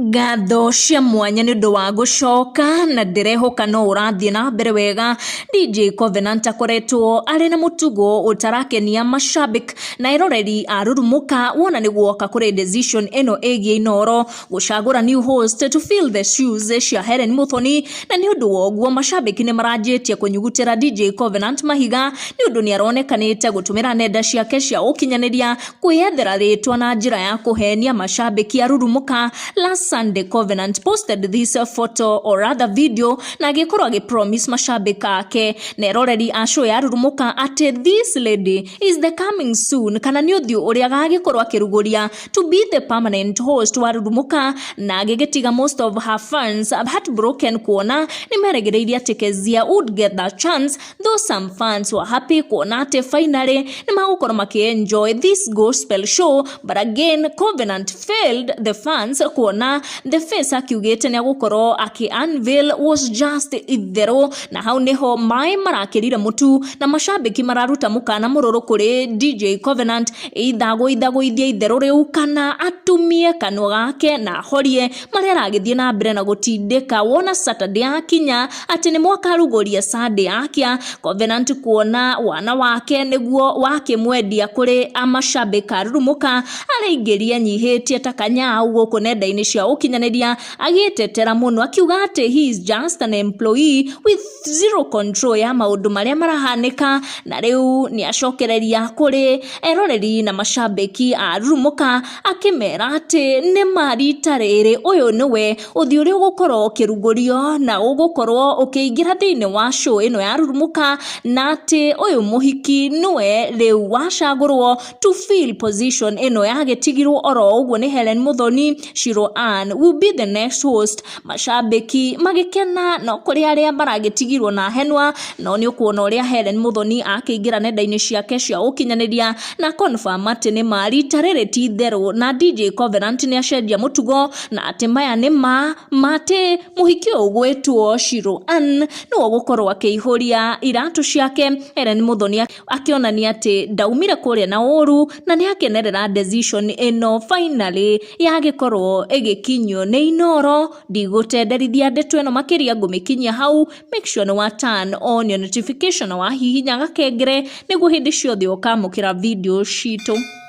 Ngatho cia mwanya nĩ ũndũ wa gũcoka na ndĩrehoka no ũrathiĩ na mbere wega. DJ Covenant akoretwo arĩ na mũtugo ũtarakenia mashabik na eroreri a Rurumuka wona nĩ guoka kũrĩ decision ĩno ĩgiĩ Inooro gũcagũra new host to fill the shoes cia Hellen Muthoni, na nĩ ũndũ wa ũguo mashabiki nĩ maranjĩtie kũnyugutĩra DJ Covenant mahiga nĩ ũndũ nĩ aronekanĩte gũtũmĩra nenda ciake cia ũkinyanĩria kwĩyethera rĩtwa na njĩra ya kũhenia mashabiki a Rurumuka. Last Sunday Covenant posted this photo or rather video na agĩkorwo agĩ promise mashabiki ake na eroreri a show ya Rurumuka atĩ this lady is the coming soon, kana nĩ ũthiũ ũrĩa agagĩkorwo akĩrugũria to be the permanent host wa Rurumuka, na agĩgĩtiga most of her fans heartbroken kuona nĩ meregereirie atĩ Kezia would get that chance, though some fans were happy kuona atĩ finally nĩ magũkorwo makĩ enjoy this gospel show. But again, Covenant failed the fans kuona the face akiugĩte nĩ agũkorwo akĩ unveil was just itherũ, na hau nĩho maĩ marakĩrire mũtu na mashabiki mararuta mũkana mũrũrũ kũrĩ DJ Covenant, either agũithagũithie itherũ rĩu kana atumie kanua gake na ahorie marĩa aragĩthiĩ na mbere na gũtindĩka wona Saturday akinya atĩ nĩ mwakarugũria Sunday akia. Covenant kuona wana wake nĩguo wakĩmwendia kũrĩ amashabiki a Rurumuka, araingĩria nyihĩtie ta kanyau gũkũ nenda-inĩ cia ũkinyanĩria agĩtetera mũno akiuga atĩ he is just an employee with zero control ya maũndũ marĩa marahanĩka, na rĩu nĩ acokereria kũrĩ eroreri na mashabiki a Rurumuka akĩmera atĩ nĩ ma rita rĩrĩ ũyũ nĩwe ũthiũ ũrĩa ũgũkorwo ũkĩrugũrio na ũgũkorwo ũkĩingĩra thĩinĩ wa show ĩno ya Rurumuka, na atĩ ũyũ mũhiki nĩwe rĩu wacagũrwo to fill position ĩno yagĩtigirwo oro ũguo nĩ Hellen Muthoni. Shiro Ann will be the next host. Mashabiki magĩkena, no kũrĩ arĩa maragĩtigirwo na henwa, no nĩ ũkuona ũrĩa Hellen Muthoni akĩingĩra nenda-inĩ ciake cia ũkinyanĩria na confirm atĩ nĩ ma rita rĩrĩ ti itherũ na DJ Covenant nĩ acenjia mũtugo, na atĩ maya nĩ ma matĩ mũhiki ũyũ ũgwĩtwo Shiro Ann nĩwe ũgũkorwo akĩihũria iratũ ciake. Hellen Muthoni akĩonania atĩ ndaumire kũrĩa na ũru na nĩ akenerera decision ĩno finally yagĩkorwo ĩgĩkinyio nĩ Inooro. Ndigũtenderithia ndeto ĩno makĩria, ngũmĩkinyia hau. Make sure nĩ wa turn on your notification na wahihinya gakengere nĩguo hĩndĩ ciothe ũkamũkĩra video citũ.